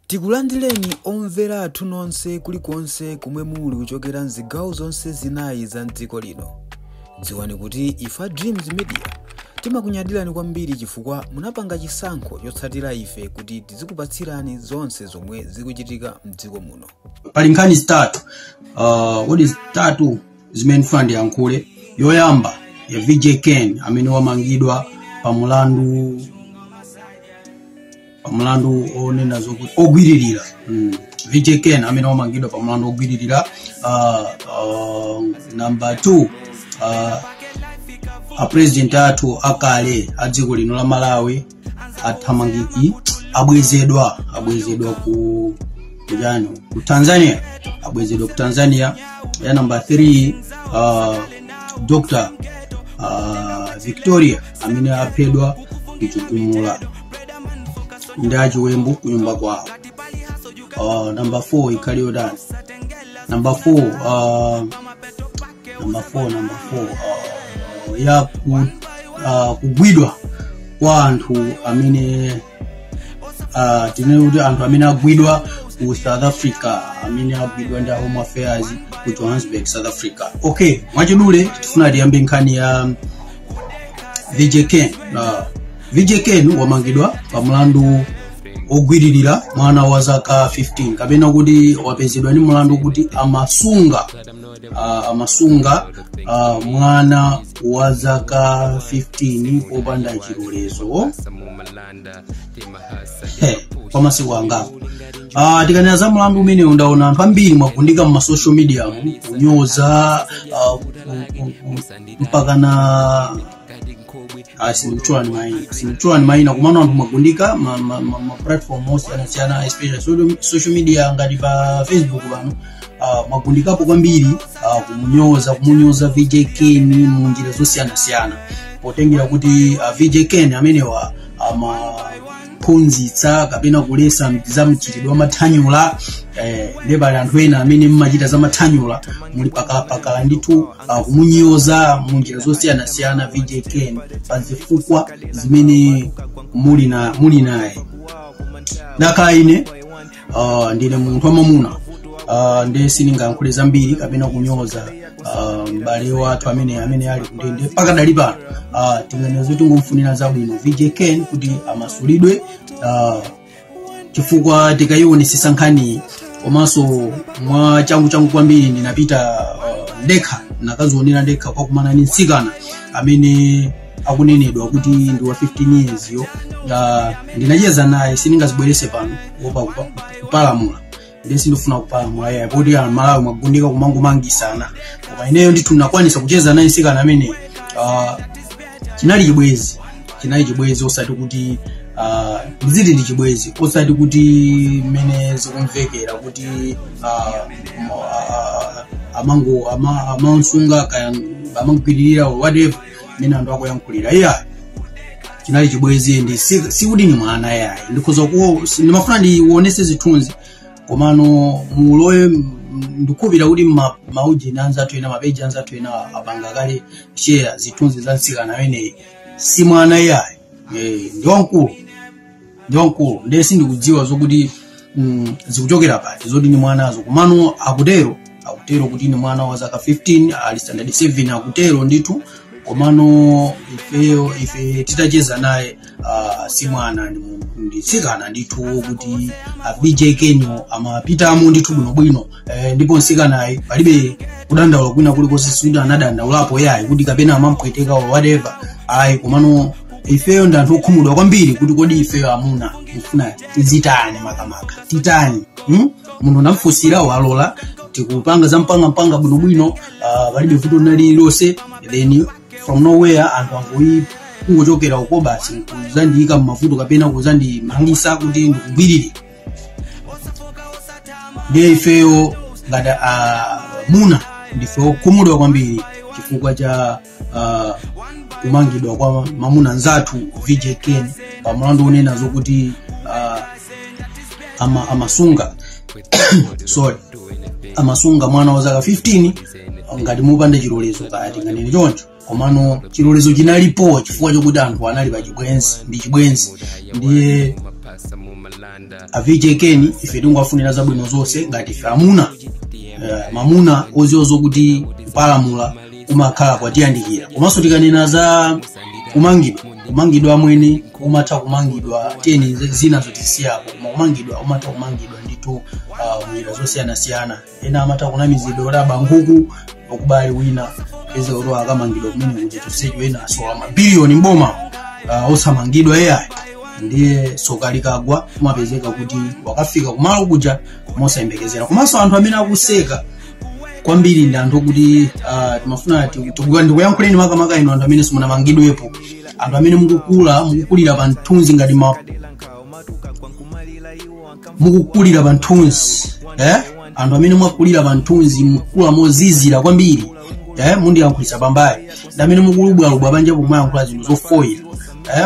Tikulandireni omvera athu nonse kulikonse kumwe muli kuchokera mzigawo zonse zinayi za mdziko lino. Dziwani kuti ifa Dreams Media timakunyadirani kwambiri chifukwa munapanga chisankho chotsatira ife kuti tizikupatsirani zonse zomwe zikuchitika mdziko muno. Pali nkhani zitatu, kodi zitatu zimene ndifuna ndiyankhule. Yoyamba ya VJ Ken amene wamangidwa pa mulandu onena zokuti ogwiririra. VJ Ken amene wamangidwa pa mulandu ogwiririra. Number 2, a president athu akale a dziko lino la Malawi athamangiki, abwezedwa ku kujani, ku Tanzania, abwezedwa ku Tanzania. Ya number 3, Dr Victoria amene aphedwa kuchigumula ndi achiwembu kunyumba kwawo. Number 4 ikhali yotani? Number 4, number 4, number 4, ya kugwidwa kwa anthu amene, tinene kuti anthu amene agwidwa ku South Africa, amene agwidwa ndi Home Affairs ku Johannesburg, South Africa. Okay, mwachidule tifuna tiyambe nkhani ya VJ Ken. VJ Ken wamangidwa pa mlandu ogwiririra mwana wa zaka 15, kapena kuti wapezedwa ndi mlandu kuti amasunga mwana wa zaka 15 popanda chilolezo kwa masiku angapo. Tikanena za mlandu umenewu, ndaona anthu ambiri mwagundika mma social media kunyoza, mpaka na sindikutchulani mayina, komano anthu mwagundika ma platform osiyanasiyana, especially social media ngati pa Facebook pano. Mwagundikapo kwambiri kumunyoza VJ Ken mu njira zosiyanasiyana, potengera kuti VJ Ken amenewa amaphunzitsa kapena kulesa za mchitidwe wa mathanyula. Ndiye pali anthu ena amene mmachita za mathanyula, muli pakala ndithu kumunyoza mu njira zosiyanasiyana VJ Ken pa zifukwa zimene muli naye. Ndakhala ine, ndine munthu wamamuna, ndiye sindingayankhule zambiri kapena kunyoza m'bale wathu amene ali kundende pakadali pano. Tinganene tingomfunira zabwino VJ Ken kuti amasulidwe, chifukwa tikayionesesa nkhani komanso mwa changu changu kwambiri, ndinapita ndekha, nakazionera ndekha kwakumana ndi mtsikana amene akunenedwa kuti ndi wa 15 years yo. Ndinacheza naye, sindingazibwerese pano kuopa kupalamula, ndiye sindifuna kupalamula yayi, poti Malawi mwagundika kumangomangisana. Koma ineyo ndithu ndinakwanisa kucheza naye mtsikana amene, chinali chibwezi, osati kuti, ndiziti ndi chibwezi, osati kuti mmene zikumvekera kuti amango amansunga kaya amangwiririra or whatever mmene anthu akuyankhulira. Iya, chinali chibwezi, ndi sikuti ni mwana yayi. Ndikhoza ku ndimafuna ndionese zithunzi, komano muloye, ndikukhulupirira kuti maujeni anzathu ena, mapeji anzathu ena apanga kale share zithunzi za mtsikana ameneyi. Si mwana iyayi, ndi wamkulu, ndi wamkulu. Ndiye sindikudziwa zokuti zikuchokera pati zoti ni mwanazo, komano akutero kuti ni mwana wa zaka 15, ali standard 7, akutero ndithu. Komano ifeyo, ife titacheza naye, si mwana, ndi mtsikana ndithu kuti VJ Kenyo amapitamo ndithu bwinobwino. Ndipo mtsikanayi palibe kudandaula kwina kulikonse, sikuti anadandaulapo yayi kuti kapena amampweteka or whatever, ayi. Komano ifeyo ndi anthu okhumudwa kwambiri kuti kodi ifeyo amuna mufuna tizitani makamaka, titani? Munthu namfunsira, walola, tikupanga za mpangampanga bwinobwino, palibe vuto lililonse, then from nowhere anthu angoyi kungochokera uko basi kuzandiyika mmavuto kapena kuzandimangisa kuti ndikugwirire. Ndiye ifeyo ngati amuna ndife okhumudwa kwambiri chifukwa cha kumangidwa kwa mamuna nzathu VJ Ken pamulandu unena zokuti amasunga, sorry, amasunga mwana wa zaka 15 ngati mupanda chilolezo, kaya tinganene choncho. Komano chilolezo chinalipo chifukwa chokuti anthu anali pa chibwenzi, ndi chibwenzi. Ndiye A VJ Ken, ife tingowafunira zabwino zonse ngati ife amuna, mamuna oziwa zokuti kupalamula kumakhala kwatiyandikira. Komanso tikanena za kumangidwa, kumangidwa amwene umatha kumangidwa, tiyeni zina zotisiyapo, koma kumangidwa umatha kumangidwa ndithu munjira zosiyanasiyana. Ena amatha kunamizidwa kuti aba nkhuku, okubali wina peze kuti akamangidwa kumene kuja, chonsecho ena asowa mabiliyoni mboma osamangidwa eyayi. Ndiye soka likagwa kumapezeka kuti wakafika kumalo kuja mosayembekezera. Komanso anthu amene akuseka kwambiri ndi anthu okuti timafuna ndikuyankhuleni makamaka inu anthu amene simunamangidwepo, anthu amene mukukulira pa mthunzi ngati mukukulira pa mthunzi, Anthu amene mwakulira pa mthunzi, mukula mozizira kwambiri, Mundiyankhulisa pambali ndi amene mukulubwalubwa panja pomayankhula zinthu zofoyira,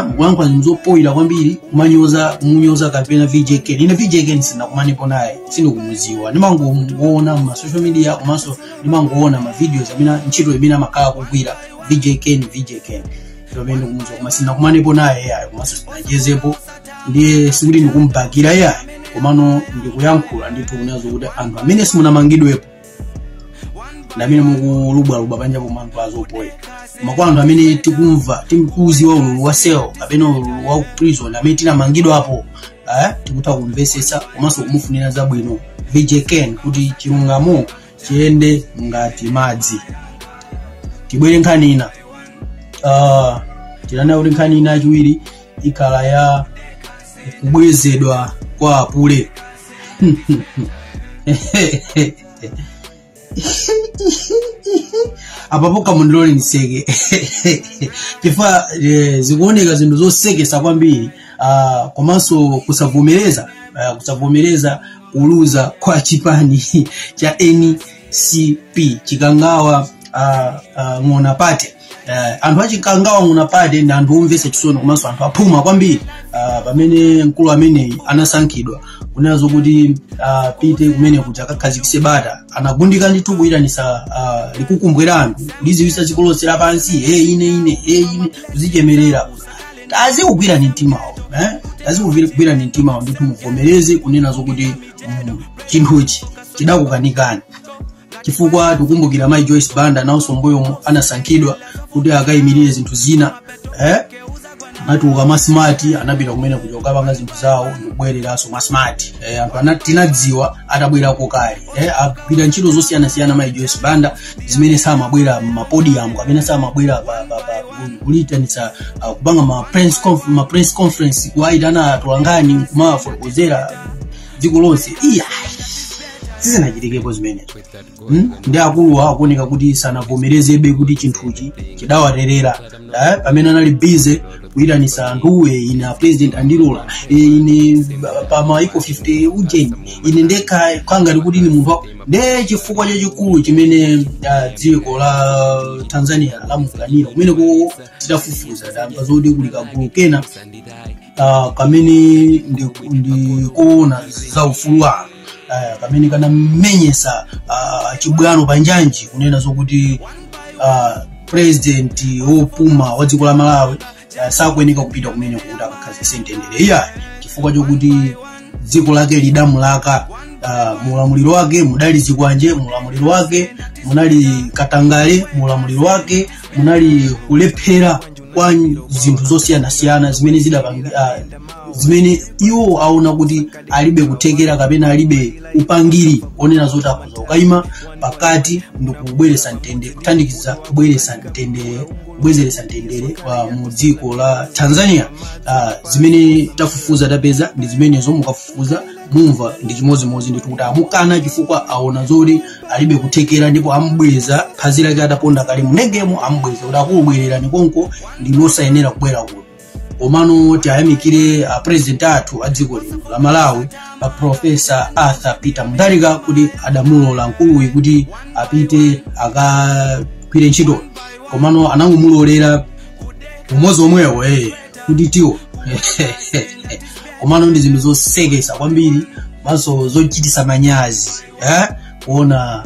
Mukuyankhula zinthu zopoyira kwambiri, kumanyoza, kumunyoza kapena VJ Ken. Ine VJ Ken sinakumanepo naye, sindikumuziwa, ndimangomuona ma social media, komanso ndimangoona ma videos amene ntchito imene amakhala kugwira VJ Ken. VJ Ken pamene ndikumuziwa, koma sinakumanepo naye yayi, komanso sinachezepo. Ndiye sikuti ndikumbakira yayi, komano ndikuyankhula ndithu kunazo kuti anthu amene simunamangidwepo ndi amene mukulubwalubwa panja pomayankhula zopoyera. Koma kwa anthu amene tikumva, tikuziwa ululu wa cell kapena ululu wa prison, amene tinamangidwapo, tikutha kumvetsetsa komanso kumufunira zabwino VJ Ken kuti chilungamo chiyende ngati madzi. Tibwere nkhani ina. Tinanena kuti nkhani ina yachiwiri ikhala ya kubwezedwa kwa apule. Apapo kamundilole ndiseke chifukwa zikuoneka zinthu zosekesa kwambiri, komanso kusavomereza kuluza kwa chipani cha NCP Chikangawa Ng'ona Party. Anthu achikangawa Ng'ona Party ndi anthu omvetsa chisoni komanso anthu aphuma kwambiri. Pamene mkulu ameneyi anasankhidwa kunena zokuti pite kumene kuja akakhazikitse bata, anagundika ndithu kuyitanisa likukumbwera anthu, kuliziwisa dziko lonse lapansi, hey, ine ine, hey, ine, kuzichemerera. Tazikugwirani mtimawo, Tazikugwirani mtimawo ndithu, muvomereze kunena zokuti chinthuchi chidakukanikani. Chifukwa tikukumbukira Mai Joyce Banda nawonso mbuyomu anasankhidwa kuti akayimirire zinthu zina, Anatuluka mwa smart, anapita kumene kuja kukapanga zinthu zawo ndikubwereranso mwa smart. Anthu tinadziwa atabwerako kale, agwira ntchito zosiyanasiyana Mai Joyce Banda zimene samabwera m'mapodium kapena samabwera kulitanitsa, kupanga ma press conference, kuwayitana atolankhani kumawafotokozera dziko lonse. Iya, sizinachitikepo zimenezo. Ndi akuluwa akuoneka kuti sanavomerezebe kuti chinthuchi chidawaterera, Pamene anali busy kuyitanisa anthu, ine a president andilola, ine pa maiko 50 ujeni, ine ndekha khangati kuti ni munthu nde chifukwa chachikulu chimene dziko la Tanzania lamukanira kumene ko, titafufuza tamva zoti kuli kagulu kena kamene ndikuona za ufulu wa kamene kanamenyesa chibwano panjanji kunena zokuti president wopuma wa dziko la Malawi sakuyeneka kupita kumene kuti akakhazikitse mtendere iya, chifukwa chokuti dziko lake lidamulaka. Mulamuliro wake mudali zikwanje, mulamuliro wake munali katangale, mulamuliro wake munali kulephera kwa zinthu zosiyanasiyana zimene zimene iwo aona kuti alibe kuthekera kapena alibe upangiri onena zoti akhoza kukayima pakati ndi kubweretsa mtendere, kuthandiza kubweretsa mtendere, kubwezeretsa mtendere mu dziko la Tanzania. Zimene tafufuza tapeza ndi zimenezo, mukafufuza mumva ndi chimodzimodzi ndithu kuti amukana chifukwa aona zoti alibe kuthekera, ndipo amubweza phazi lake ataponda kale mndegemo, amubweza kuti akubwererani konko, ndi losayenera kubwera kuno. Komano tiyayamikire a president athu a dziko lino la Malawi, a Professor Arthur Peter Mutharika, kuti adamulola mkuluyu kuti apite akagwire ntchito, komano anangomulolera umodzi omwewo, kuti tiwo. Komano ndi zinthu zosekesa kwambiri maso zochitisa manyazi, Kuona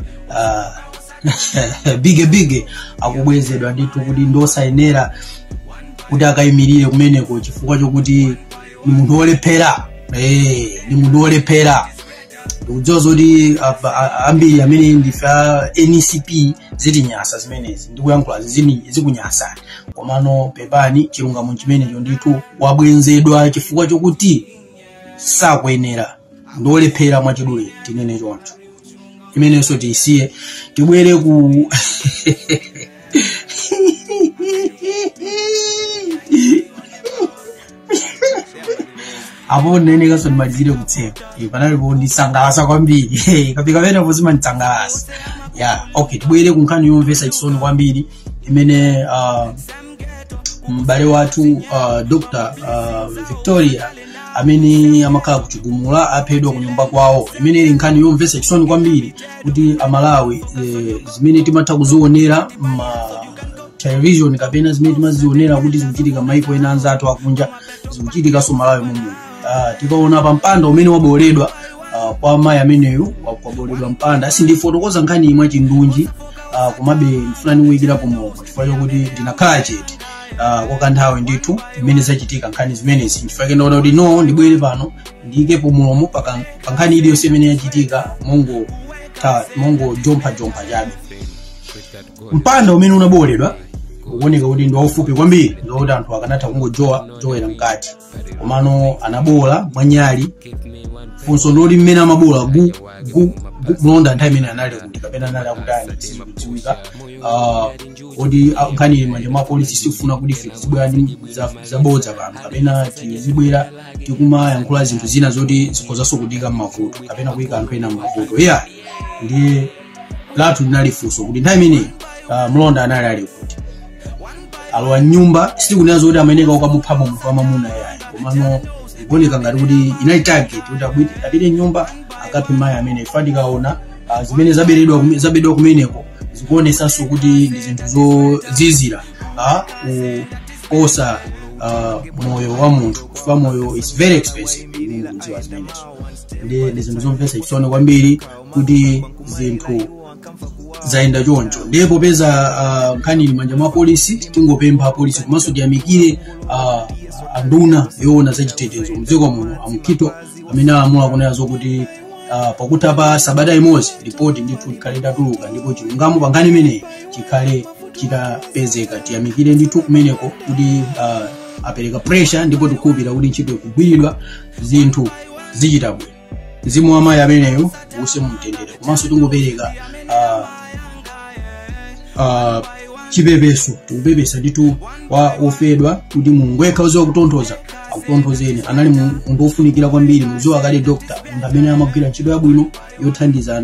bige bige akubwezedwa ndithu kuti ndosayenera kuti akayimirire kumeneko chifukwa chokuti ni munthu wolephera. Ndi munthu wolephera. Ndikudziwa zoti ambiri amene ndife a NCP zitinyasa zimenezi, ndikuyankhula zikunyasani, komano pepani, chilungamo chimenecho ndithu wabwenzedwa chifukwa chokuti sakuyenera, ndiolephera, mwachidule tinene choncho. Imenenso tiyisiye, tibwere ku apo nenekaso ndimalizire kutseka. Panalipo ndisangalasa kwambiri, kapika penapo zimandisangalasa ya. Okay, tibwere ku nkhani yomvetsa chisoni kwambiri imene m'bale wathu Dr Victoria amene amakhala kuchigumula aphedwa ku nyumba kwawo, imene ili nkhani yomvetsa chisoni kwambiri kuti Amalawi, zimene timatha kuzionera ma television kapena zimene timazionera kuti zikuchitika maiko ena anzathu akunja zikuchitikanso Malawi mumu. Tikaona pa mpanda umene waboledwa kwa amayi ameneyu, waboledwa mpanda. Sindifotokoza nkhani imwe chindunji, komabe ndifuna ndikuyikirapo mulomo chifukwa chokuti ndinakhala chete kwa kanthawi ndithu imene zachitika nkhani zimenezi. Chifukwa chake ndaona kuti no, ndibwere pano ndiyikepo mulomo pa nkhani iliyonse imene yachitika, mongo jompha jompha chabe. Mpanda umene unaboledwa ukuoneka kuti ndi waufupi kwambiri, ndikuti anthu akanatha kungojowa jowera mkati, komano anabola mwanyali. Funso ndoti mmene amabola gu gu gu, mlonda nthawi imene anali kuti kapena anali akutani sizikudziwika. Oti nkhani ili manja mwa polisi, sikufuna kuti ife tizibwera ndi zabodza pano kapena tizibwera tikumayankhula zinthu zina zoti zikhozanso kuyika m'mavuto kapena kuyika anthu ena m'mavuto. Yeah, ndiye lathu linali funso kuti nthawi imeneyi mlonda anali ali kuti alowa nyumba. Sitikunena zoti amayeneka ukamupha munthu wamamuna yayi, komano ikuoneka ngati kuti inali target kuti apite nyumba akaphe mayi amene. Ifa tikaona zimene zabedwa kumeneko zikuonesanso kuti ndi zinthu zozizira kuposa moyo wa munthu, kufa moyo is very expensive, mukudziwa zimenezo. Ndi zinthu zomvetsa chisoni kwambiri kuti zinthu zayenda choncho. Ndiye popeza nkhani ili manja mwa polisi, tingopempha polisi komanso tiyamikire anduna yoona zachitetezo mdziko muno amkhito amene alamula kunena zokuti pakutha pa sabata imodzi ripoti ndithu likhale litatuluka ndipo chilungamo pa nkhani imeneyi chikhale chitapezeka. Tiyamikire ndithu kumeneko kuti apereka pressure, ndipo tikukhulupirira kuti ntchito ikugwiridwa, zinthu zichita bwino. Mzimu wa mayi ameneyo uwuse mumtendere, komanso tingopereka chipepeso, tikupepesa ndithu kwa ofedwa kuti Mulungu yekha uziwa kutonthoza akutonthozeni. Anali munthu wofunikira kwambiri, muziwa kale doctor, munthu amene amagwira ntchito yabwino yothandiza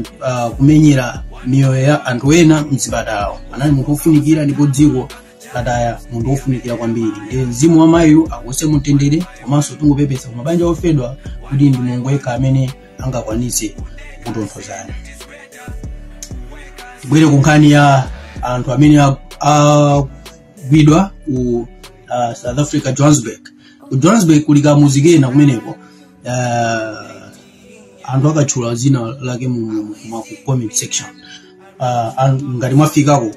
kumenyera miyoyo ya anthu ena mzipatalawo. Anali munthu wofunikira ndipo dziko lataya munthu wofunikira kwambiri. Ndiye mzimu wa mayiyu awuse mumtendere, komanso tingopepesa ku mabanja ofedwa kuti ndi Mulungu yekha amene angakwanitse kutonthozani. Tibwere ku nkhani ya anthu amene agwidwa ku South Africa, Johannesburg. Ku Johannesburg kuli kamuzi kena kumeneko, anthu akatchula zina lake mu comment section. Ngati mwafikako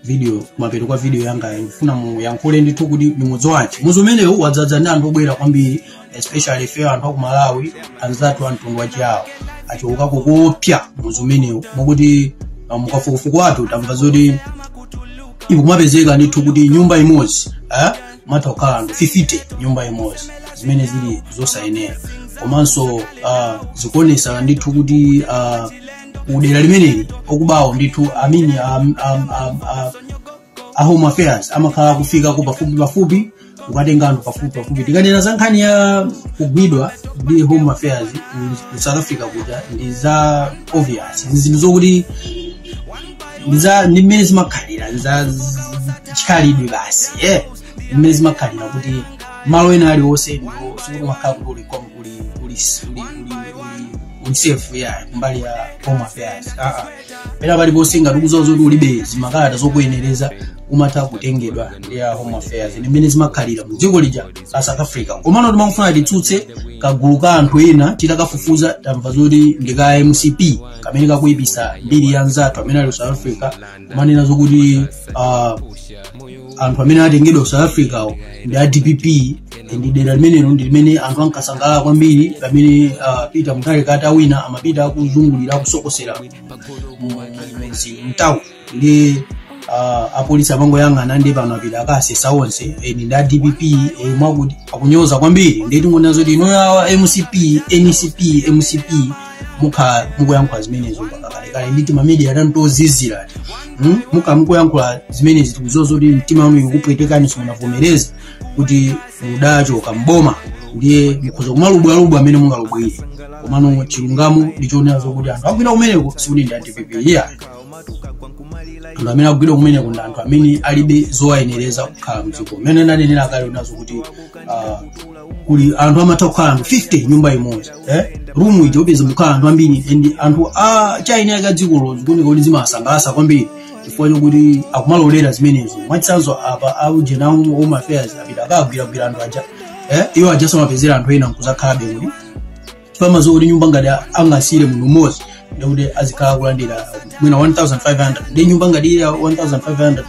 video kumapeto kwa video yanga, ndifuna muyankhule ndithu kuti ndi mudzi wanji. Mudzi umenewu wadzadza ndi anthu obwera kwambiri, especially ife anthu aku Malawi, anzathu a mtundu wachiyawo achulukako kopya mudzi umenewu, mokuti mukafukufuku wathu tamva zoti ikumapezeka ndithu kuti nyumba imodzi matha kukhala anthu 50 nyumba imodzi, zimene zili zosayenera. Komanso zikuonesa ndithu kuti kudera limeneli okubawo ndithu amini a Home Affairs amakhala kufikako pafupi pafupi kukatenga anthu pafupi pafupi. Tikanena za nkhani ya kugwidwa ndi Home Affairs ku South Africa kuja ndi za obvious, ndi zinthu zokuti ndi mmene zimakhalira, ndi za chikhalidwe basi, yeah, mmene zimakhalira kuti malo ena aliwonse ndipo sikuti umakhala kuti uli safe ya kumbali ya Home Affairs. Pena paliponse ngati ukudziwa zoti ulibe zimakalata zokuyenereza umatha kutengedwa ndi ya Home Affairs, ndi mmene zimakhalira mu dziko lija la South Africa. Komano timafuna titsutse kagulu ka anthu ena, titakafufuza tamva zoti ndi ka MCP kamene kakuyipisa mbiri ya anzathu amene ali ku South Africa, kumanena zokuti Anthu amene atengedwa ku South Africa awo ndi a DPP, ndi dera limenelo ndi limene anthu ankasangalala kwambiri pamene Peter Mutharika atawina, amapita akuzungulira, akusokosera mtawu, ndi apolisi amangoyang'ana. Ndi pano apita akasesa onse, eni ndi a DPP, mwakuti akunyoza kwambiri. Ndi tingonena zoti inoyo awa MCP, NCP, MCP, mukhala mukuyankhula zimenezo mpaka kalekale. Ndi tima media tantozizira, Mukhala mukuyankhula zimenezi, tikudziwa zoti mtima wanu ukupwetekani, simunavomereze kuti mudachoka mboma, ndiye mukhoza kumalubwalubwa amene mungalubwire, komano chilungamo ndichonena zokuti anthu agwira kumeneko sikuti ndi a DPP, yeah. Anthu amene agwidwa kumeneko ndi anthu amene alibe zowayenereza kukhala mdziko. Mmene ndanenera kale nazo kuti kuli anthu amatha kukhala anthu 50 nyumba imodzi, Room ija upeza kukhala anthu ambiri, and anthu a china ka dzikolo zikuoneka kuti zimasangalatsa kwambiri chifukwa chokuti akumalolera zimenezo. Mwachitsanzo, apa auje nawo Home Affairs apita akagwiragwira anthu aja, Iwo aja samapezera anthu ena nkuzakhalabe kuti pamazo kuti nyumba ngati angasiyire munthu mmodzi, ndikuti azikhala kulandira mwina 1500. Ndi nyumba ngati iya 1500,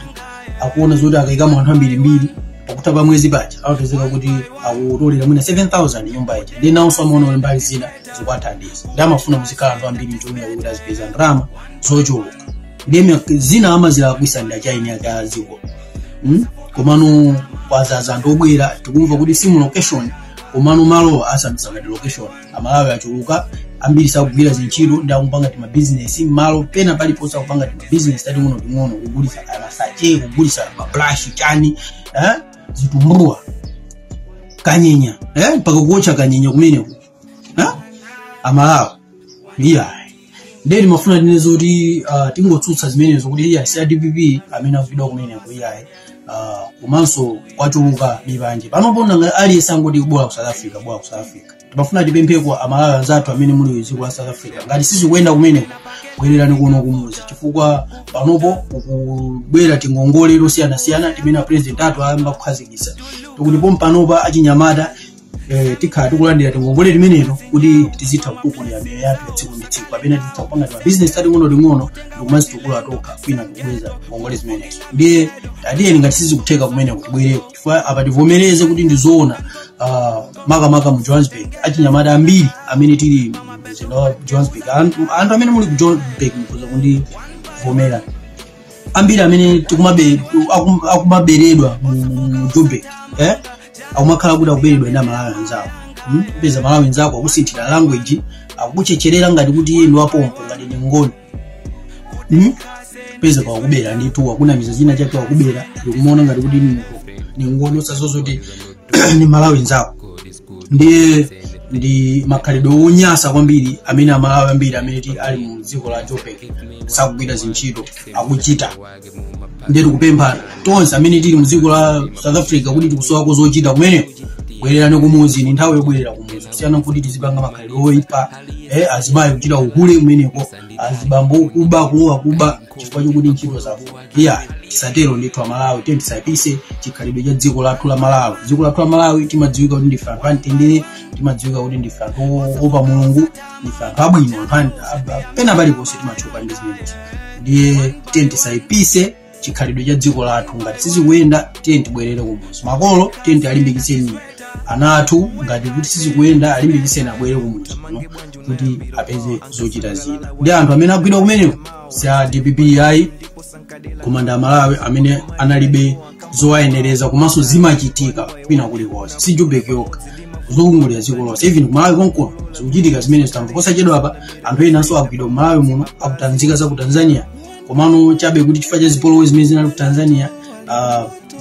akuona zoti akayikamo anthu ambirimbiri, pakutha pa mwezi paja amapezeka kuti akutolera mwina 7000 nyumba ija. Ndi nawonso amaona kuti mbali zina zikuwathandiza, ndi amafuna muzikhala anthu ambiri nchoonera kuti azipeza ndalama zochuluka. Ndiye zina amazilakwisa ndi achaini ake aziko, Komano kwazaza anthu obwera, tikumva kuti simu location, komano malo asandutsa ngati location. Amalawi achuluka ambiri, sakugwira zintchito, ndi akupanga timabizinesi malo pena paliponse, akupanga timabizinesi tating'ono ting'ono, kugulisa kaya masache, kugulisa mablashi, chani, Zitumbuwa, kanyenya, Mpaka kuotcha kanyenya kumeneko, Amalawi, iya. Ndiye timafuna tine zoti tingotsutsa zimenezo kuti iya, si a DPP amene agwidwa kumeneko, iyayi. Komanso kwachuluka mipanje panopo, nanga aliyense angoti bora ku South Africa, bora ku South Africa. Timafuna tipempheko Amalawi anzathu amene muli dziko la South Africa, ngati sizikuyenda kumeneko, bwererani kuno kumuzi, chifukwa panopo kukubwera tingongole losiyanasiyana timene president athu ayamba kukhazikitsa. Tikuti pompanopa achinyamata tikhala tikulandira tingongole timeneto kuti tizitha kutukulira miyoyo yathu ya tsiku ndi tsiku, kapena tizitha kupanga timabizinesi tating'ono ting'ono ndikumazitukula tokha, kwina tikubweza ngongole zimenezo. Ndiye tatiyeni, ngati sizikutheka kumeneko, tibwereko, chifukwa apa tivomereze kuti ndizoona, makamaka mu Johannesburg, achinyamata ambiri amene tili mzinda wa Johannesburg, anthu amene muli ku Johannesburg mukhoza kundivomera, ambiri amene akumaberedwa mu Joburg, Akumakhala kuti akuberedwa ndi Amalawi anzawo, Peza Malawi anzako akusinthira language, akukuchecherera ngati kuti iye ndi wapompo, ngati ni ngoni, Peza pakubera ndithu, wakunamiza china chake, wakubera, ndikumuona ngati kuti ni ngoni, osazozoti ni Malawi nzawo. Ndiye ndi makhalidwe onyasa kwambiri amene Amalawi ambiri amene ali mu dziko la Joburg sakugwira zintchito akuchita. Ndiye tikupemphana tonse amene tili mu dziko la South Africa kuti tikusowako zochita kumeneko, bwererani kumuzi. Ni nthawi yobwerera kumuzi, kusiyana kuti tizipanga makhalidwe oyipa, azimayi kuchita uhule kumeneko, azibambo kuba, kulowa kuba chifukwa chokuti ntchito zavuta. Iya, tisatero ndithu Amalawi. Tiye tisayipise chikhalidwe cha dziko lathu la Malawi. Dziko lathu la Malawi timadziwika kuti ndife anthu amtendere, timadziwika kuti ndife anthu oopa Mulungu, ndife anthu abwino, anthu pena paliponse timatchuka ndi zimenezi. Ndiye tiye tisayipise chikhalidwe cha dziko lathu. Ngati sizikuyenda, tiye tibwerere kumuzi. Makolo, tiye tialimbikitseni ana athu, ngati kuti sizikuyenda, alimbikitseni abwere kumuzi kuno kuti apeze zochita zina. Ndi anthu amene agwidwa kumeneko si a DPP ayi, koma ndi Amalawi amene analibe zowayenereza. Komanso zimachitika kwina kulikonse, si Joburg yokha, zokungulira dziko lonse, even kumalawi konkuno zikuchitika zimene zitamva. Posachedwa apa anthu enanso agwidwa kumalawi muno akutanzika za ku Tanzania, komano chabe kuti chifukwa cha zipolowe zimene zinali ku Tanzania,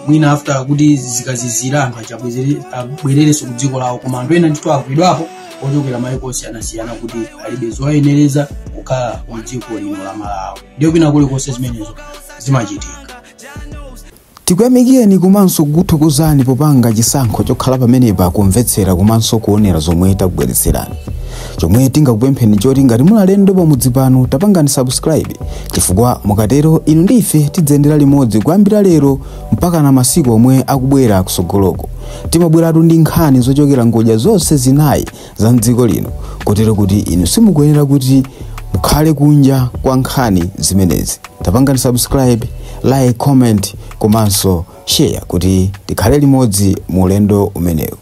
mwina after kuti zikazizira, anthu abwererenso ku dziko lawo. Koma anthu ena ndithu agwidwapo ochokera mayiko osiyanasiyana kuti alibe zowayenereza kukhala mu dziko lino la Malawi. Ndiyo kwina kulikonse zimenezo zimachitika. Tikuyamikeni komanso kukuthokozani popanga chisankho chokhala pamenepa kumvetsera komanso kuonera zomwe takubweretserani. Chomwe tingakupempheni choti ngati muli alendo pamudzi pano, tapangani subscribe, chifukwa mukatero inu ndi ife tidzayendera limodzi kuyambira lero mpaka na masiku omwe akubwera kusogoloko. Timabweratu ndi nkhani zochokera ngodya zonse zinayi za mdziko lino, kotero kuti inu simukuyenera kuti mukhale kunja kwa nkhani zimenezi. Tapangani subscribe. Like, comment komanso share kuti tikhale limodzi mu ulendo umenewu.